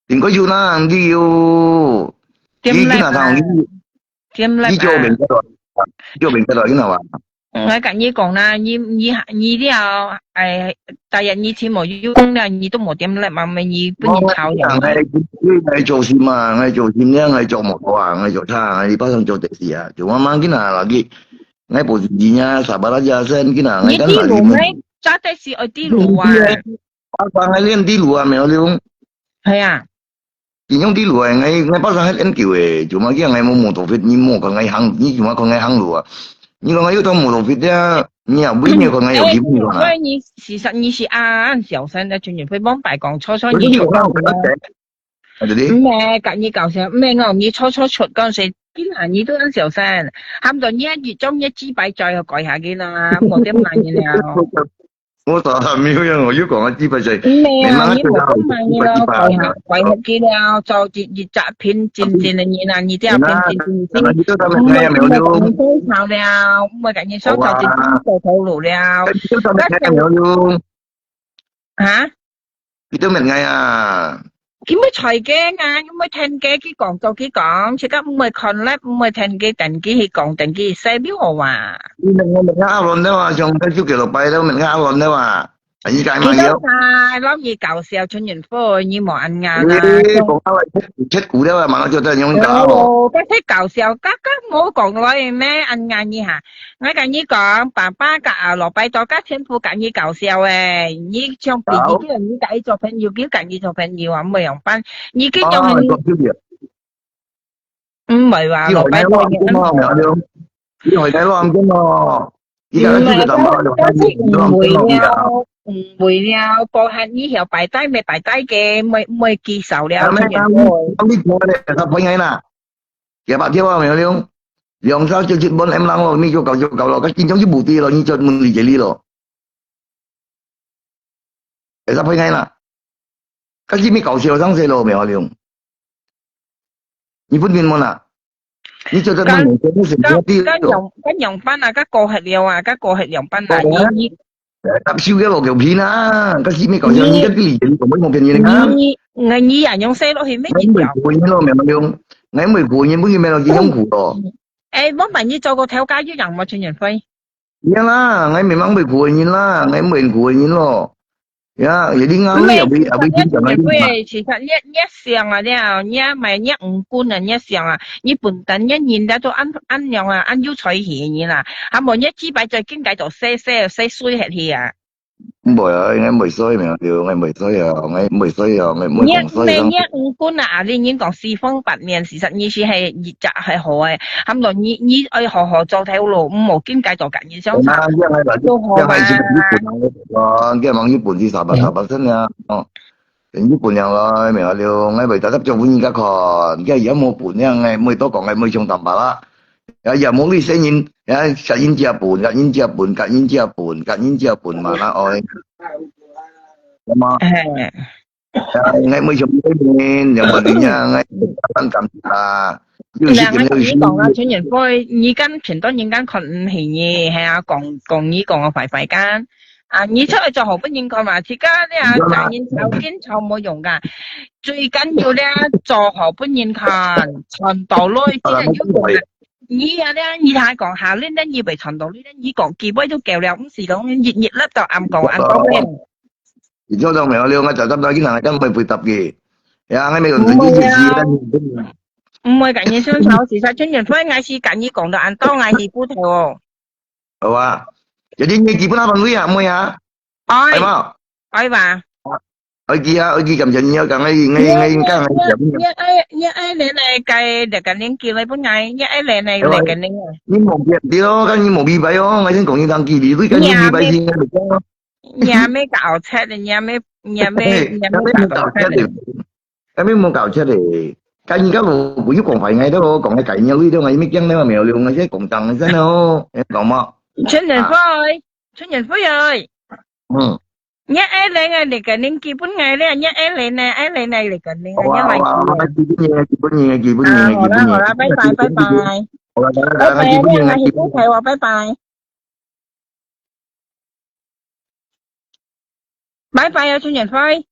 Tingko yu nang di yu. Di kina tang di. Di jo ben ka do. Jo ben ka do kina wa. Ngai ka ni kong na ni ni ni dia ai ta ya ni ti mo yu kong na ni to mo tiam le ma me ni bu ni chao ya. Ngai ngai jo si ma ngai jo si ni ngai jo mo to a ngai jo cha ngai di pa sang jo te si a. Jo ma ma kina la ki. Ngai po si ni nya sa ba la ja sen kina ngai kan la ki. Ngai cha te si o di lu wa. Ba ba ngai lien di lu a me o liu. Hai a. 你用地路啊，𠊎𠊎巴生係恁久誒，做麼个𠊎無摩托fit，你莫看𠊎行，你做麼看𠊎行路啊？你講𠊎有套摩托fit呀，你也毋會看𠊎有地路啊？所以你事實你是恁小聲的，全全會忘白講，錯錯你錯錯。啊，對對。毋係，甲你搞笑，毋係我，你錯錯出嗰陣時，今下你都恁小聲，喊到你一種一支擺再改下去啦，無點難嘅了。 我打還沒有樣，我又講了幾百歲。沒有，你無講嘛，你咯，改下改下去了，做一一隻平靜靜的人啊，你這樣平靜靜靜。你都當然沒有用。你都吵了，我跟你說，做一做頭路了。你都當然沒有用。啊？你都沒愛啊。 佢毋係才驚啊，佢毋係聽佢，佢講到佢講，自家毋係看咧，毋係聽佢，等佢去講，等佢洗表好啊。你問我問阿倫了啊，上個就幾多擺了，問阿倫了啊，你解嘛有？佢都大，老二搞笑，春運火，你莫恁硬啊。你講到來切切股了啊，嘛就在用搞。哦，該切搞笑，剛剛我講來咩，恁硬你哈。 𠊎甲你講，爸爸甲阿羅拜託甲天父甲你搞笑誒，你像比比叫你甲佢做朋友，叫甲你做朋友啊，毋會用辦，你去用。毋會話，羅拜託你。你害你亂講哦。佢个就个當包了，佢个就个當包了。嗯，為了，過下以後擺低，毋擺低个，毋毋會記仇了，啊，毋係啊，你你講个，他朋友啦，幾百條啊，沒有用，兩三九七萬M lang咯，你就搞就搞咯，佢經常去補貼咯，你就問你這裡咯。 會使配合啦。該係毋係搞笑上勢咯，苗龍？你分明無啦？你做得問人，你先不要，該仰，該仰般啊，該過忒了啊，該過忒仰般啊，你，你，搭手个羅狗皮啦，該係毋係搞笑？你个理解，你怎麼用別人啊？你，你，你也用勢落去，毋係你搞。𠊎毋會過癮咯，苗龍，𠊎毋會過癮，不然苗龍幾痛苦咯。誒，我問你做過頭家一樣無，陳元輝？ 呀啦，𠊎memang會苦个人啦，𠊎毋會苦个人咯。呀，有啲啱，有會有會聽講个人嘛。其實你你想啊，你啊，你啊，買你五官啊，你想啊，你本身你人家都恁恁樣啊，恁有才氣个人啦，還無你幾擺再更加做衰衰衰衰下去啊。毋會啊，應該毋會衰咩，對，𠊎毋會衰啊，𠊎毋會衰啊，𠊎毋會講衰啊。你你五官啊，啊，你人講四方八面，其實你是係一隻係好个， 喊到你你愛好好做頭路，毋好緊該做甲人相差。啊，這樣來講，做好吧。這樣還是日本啊，啊，這樣日本是三八三八真的啊，哦，日本樣咯，沒有了，𠊎為大家做分人家看，這也無分樣个，每到講个每像淡薄啦，也也無理生人，也殺人家分，殺人家分，殺人家分，殺人家分嘛，那哦，那麼。哎。 啊，𠊎毋會想你个面，兩百零啊，𠊎當感謝啊。有時間有時，人家同你講啊，陳元輝，你敢騙到人家看毋起你，係啊，講講你講个壞壞个。啊，你出來做好分人看嘛，自家你啊，責任吵緊吵無用个，最緊要咧做好分人看，傳道來，真个有用个。你啊咧，你還講下輪咧，你會傳道來咧，你講幾擺都夠了，毋係講日日粒到暗講暗講咧。 你做到沒有了？𠊎早知道你哪个會回答佢。呀，𠊎沒有人去解釋。毋會甲你相吵，其實真正分𠊎是甲你講到恁多，𠊎是骨頭哦。好啊，jadi你基本上問佢啊，妹啊，哎，係嘛？哎吧。愛記啊，愛記感謝你啊，講愛愛愛講愛謝你。你愛你愛來來个，來个人叫來分𠊎，你愛來來來个人啊。你無變掉，看你無明白哦，𠊎先講你當記，你對看你明白先。 也沒搞錯的，也沒也沒也沒搞錯的。也沒無搞錯的。該人家無無有講壞，𠊎都講个該人類都，𠊎也沒講那個沒有用，𠊎現在講當真的哦，你講嘛？陳仁輝，陳仁輝哎，嗯，你愛來啊，你个人基本愛咧，你愛來呢，愛來呢，你个人啊，好啊，好啊，好啊，基本人，基本人，基本人，啊，好啦，好啦，拜拜，拜拜，好啦，好啦，好啦，基本人，拜拜，拜拜。 拜拜啊，陳元輝。